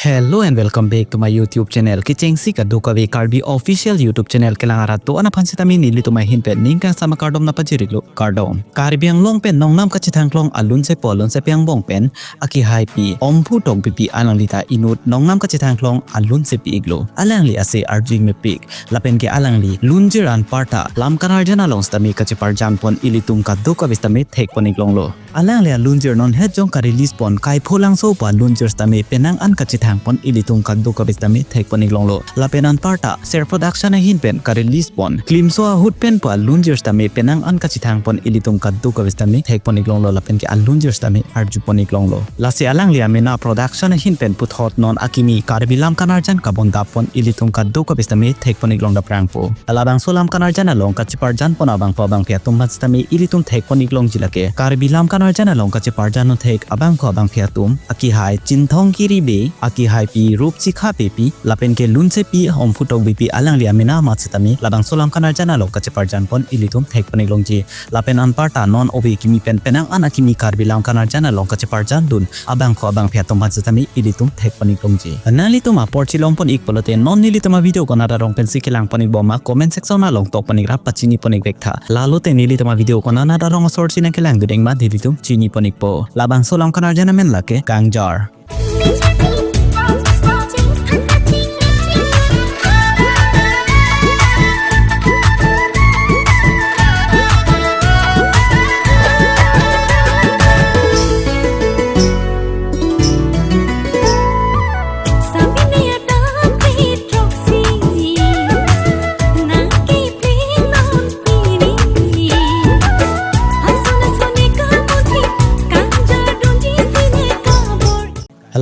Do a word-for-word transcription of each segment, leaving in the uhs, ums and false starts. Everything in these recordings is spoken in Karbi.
Hello and welcome back to my YouTube channel. Kechengsi kadokave Karbi official YouTube channel kelang arat do-an aphan sitame nelitum ahin pen ning kangsam akardom nangpajir-iklo, kardom. Karbi Anglong pen nongnam kachethangklong alunsepo alunsepi angbong pen akehaipi Omphu Tokbipi alangli ta inut nongnam kachethangklong alunsepi-iklo. Alangli ase arju-ik mepik. Lapen ke alangli lunjir anparta lam kanarjan along sitame kacheparjan pon ilitum kadokave sitame thekpon-iklonglo. Alangli alunjir non het jong ka-release pon Kaipholangso pu alunjir sitame penang an kachethang pon ilitum kadokave sitame thekpon-iklonglo. Lapen anparta Ser Production ahin pen ka-release pon Klimso ahut pen pu alunjir sitame penang an kachethang pon ilitum kadokave sitame thekpon-iklonglo lapen ke alunjir sitame arjupon-iklonglo. Lasi alangli amena Production ahin pen puthot non akimi Karbi lam kanarjan kabondap pon ilitum kadokave sitame thekpon-iklong daprangpo. Labangso lam kanarjan along kacheparjan pon abangphu abangphi atum aphan sitame ilitum thekpon-iklongji lake Karbi lam kanarjan along kacheparjan thek abangphu abangphi atum akehai Chinthong Kiri Bey, akehaipi Rupchikha Beypi, lapen ke lunsepi Omphu Tokbipi alangli amena amat sitame labangso lam kanarjan along kacheparjan pon ilitum thekpon-iklongji. Lapen anparta non ove kimi pen penang an akimi Karbi lam kanarjan along kacheparjandun abangphu abangphi atum aphan sitame ilitum thekpon-iklongji. Nanglitum apor chelongpon-ik pulote non nelitum avideo konat arong pensi kelangpon-ikbom ma comment section along tokpon-ik ra pachinipon-ik vektha. Lalote nelitum avideo konat arong asor si nangkelangdun-ik ma nelitum chinipon-ikpo. Labangso lam kanarjan amen lake Kangjar.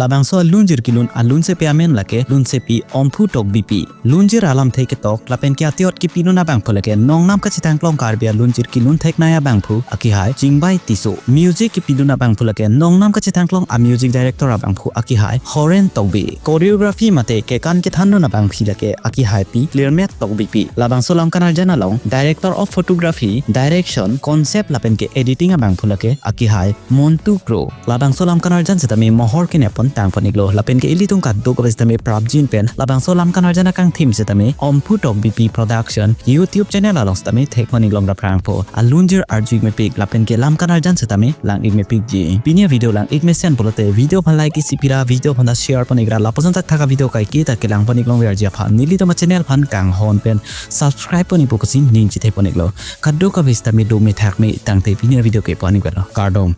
Labangso alunjir kelun alunsepi amen lake lunsepi Omphu Tokbipi. Lunjir alamthe ketok lapen ke atiot kepidun abangphu lake nongnam kachethangklong Karbi alunjir kelun theknei abangphu akehai Chingbai Tisso. Music kepidun abangphu lake nongnam kachethangklong a-music director abangphu akehai Horen Tokbi. Choreography mate kekan kethandun abangphi lake akehaipi Clearmat Tokbipi. Labangso lam kanarjan along director of photography, direction, concept lapen ke editing abangphu lake akehai Montu Kro. Labangso lam kanarjan sitame mohor kenepon tangpon-iklo lapen ke ilitum kadokave sitame prapjin pen labangso lam kanarjan akangthim sitame Omphu Tokbipi Production YouTube channel along sitame thekpon-iklong daprangpo. Alunjir arju-ik mepik lapen ke lam kanarjan sitame lang-ik mepikji. Pini avideo lang-ik mesen pulote video aphan like isi pira, video aphan ta share pon-ik ra lapuson thakthak avideo kaike ta kelangpon-iklong verji aphan nelitum achannel aphan kanghon pen subscribe pon-ikpo pusi ning chethepon-iklo. Kadokave sitame dome thakme tangte pini avideo ke pu-an-ik lo. Kardom.